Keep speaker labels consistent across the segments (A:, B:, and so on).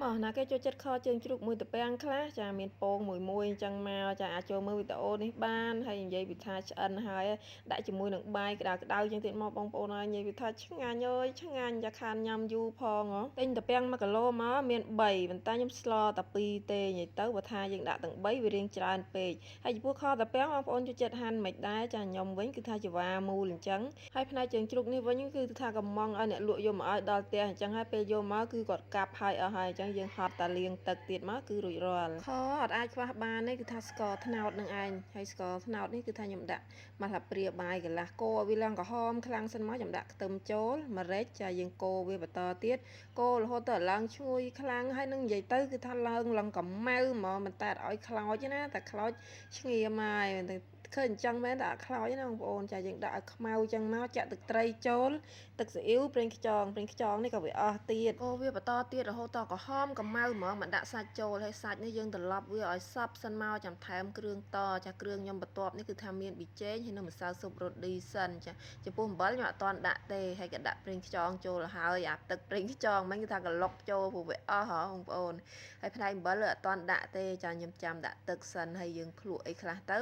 A: មកណាគេចូលចិត្តខជើងជ្រូកមួយតាពាំងខ្លះចាមានពងមួយមួយអញ្ចឹងមកចាអាចចូលមើលវីដេអូនេះបានហើយនិយាយពីថាឆ្អិនហើយដាក់ជាមួយនឹងបាយក្តៅក្តៅចឹងទៀតមកបងប្អូនហើយនិយាយពីថាឆ្ងាញ់អើយឆ្ងាញ់ចាខានញ៉ាំយូរផងហ៎ទិញតាពាំង1គីឡូមកមាន3ប៉ុន្តែខ្ញុំស្លតែ2ទេនិយាយទៅបើថាយើងដាក់ទាំង3វារៀងច្រើនពេកហើយចំពោះខតាពាំងបងប្អូនចូលចិត្តហាន់មិនដែរចាខ្ញុំវិញគឺថាចវាមូលអញ្ចឹងហើយផ្នែកជើងជ្រូកនេះវិញគឺថាកំងឲ្យអ្នកលក់យកមកឲ្យដល់ផ្ទះអញ្ចឹងហើយពេលយកមកគឺគាត់កាប់ហើយអស់ហើយអញ្ចឹងយើងហត់តាលាងទឹកទៀតមកគឺរួចរាល់ខអត់អាចខ្វះបានទេគឺថាស្ករត្នោតនឹងឯងហើយស្ករត្នោតនេះគឺថាខ្ញុំដាក់មកថាព្រាបាយកន្លះកូរឲ្យវាឡើងក្រហមខ្លាំងសិនមកខ្ញុំដាក់ខ្ទឹមចូលម្រេចចាយើងកូរវាបន្តទៀតកូររហូតទៅឡើងឈ្ងុយខ្លាំងហើយនឹងនិយាយទៅគឺថាឡើងឡើងកម្ៅហ្មងមិនតែឲ្យខ្លោចទេណាតែខ្លោចឆ្ងៀមហើយឃើញអញ្ចឹងមែនតែអត់ខ្លោចណាបងប្អូនចាយើងដាក់ឲ្យខ្មៅអញ្ចឹងមកចាក់ទឹកត្រីចូលទឹកស៊ីអ៊ីវប្រេងខ្យងប្រេងខ្យងនេះក៏វាអស់ទៀតអូវាបន្តទៀតរហូតដល់ក្រហមកម្ៅហ្មងមកដាក់សាច់ចូលហើយសាច់នេះយើងត្រឡប់វាឲ្យសព្វសិនមកចាំថែមគ្រឿងតចាគ្រឿងខ្ញុំបន្ទាប់នេះគឺថាមានប៊ីចេងហើយនិងម្សៅស៊ុបរ៉ូឌីសិនចាចំពោះអំបិលខ្ញុំអត់ទាន់ដាក់ទេហើយក៏ដាក់ប្រេងខ្យងចូលហើយអាទឹកប្រេងខ្យងមិញគឺថាក្លុកចូលព្រោះវាអស់ហ៎បងប្អូនហើយផ្នែកអំបិលអត់ទាន់ដាក់ទេចាខ្ញុំចាំដាក់ទឹកសិនហើយយើងភ្លក់អីខ្លះទៅ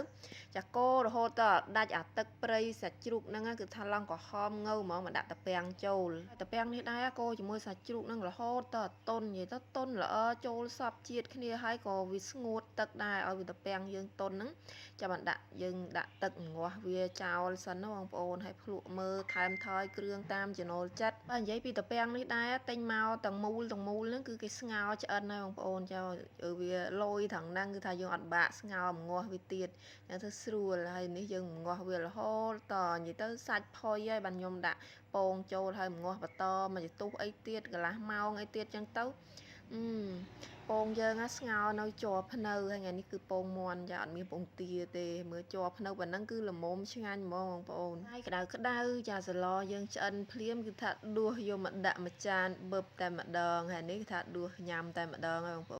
A: ចាកូររហូតដល់ដាច់អាទឹកព្រៃសាច់ជ្រូកហ្នឹងគឺថាឡើងក្រហមងៅហ្មងមកដាក់តាពាំងចូលតាពាំងនេះដែរកូរជាមួយសាច់ជ្រូកហ្នឹងរហូតដល់តុននិយាយទៅតុនល្អចូលសពជាតិគ្នាហើយក៏វាស្ងួតទឹកដែរឲ្យវាតាពាំងយើងតុនហ្នឹងចាំបានដាក់យើងដាក់ទឹកងាស់វាចោលសិនណាបងប្អូនហើយភ្លក់មើលថែមថយគ្រឿងតាមចំណូលចិត្តបើនិយាយពីតាពាំងនេះដែរទិញមកទាំងមូលទាំងមូលហ្នឹងគឺគេស្ងោរឆ្អិនហើយបងប្អូនចៅវាលយថងហ្នឹងគឺថាយើងអត់បាក់ស្ងោរងាស់វាទៀតយ៉ាងទៅស្រួលហើយនេះយើងងាស់វារហូតតនិយាយទៅសាច់ផុយហើយបានខ្ញុំដាក់ពងចូលហើយងាស់បន្តមកចទុះអីទៀតកន្លះម៉ោងអីទៀតចឹងទៅពងយើងស្ងោរនៅជាប់ភ្នៅហើយថ្ងៃនេះគឺពងមាន់ចាអត់មានពងទាទេមើលជាប់ភ្នៅប៉ុណ្ណឹងគឺល្មមឆ្ងាញ់ហ្មងបងប្អូនហើយក្តៅក្តៅចាសឡយើងឆ្អិនភ្លាមគឺថាដួសយកមកដាក់មួយចានបឹបតែម្ដងហើយនេះគឺថាដួសញ៉ាំតែម្ដងហើយបងប្អូន។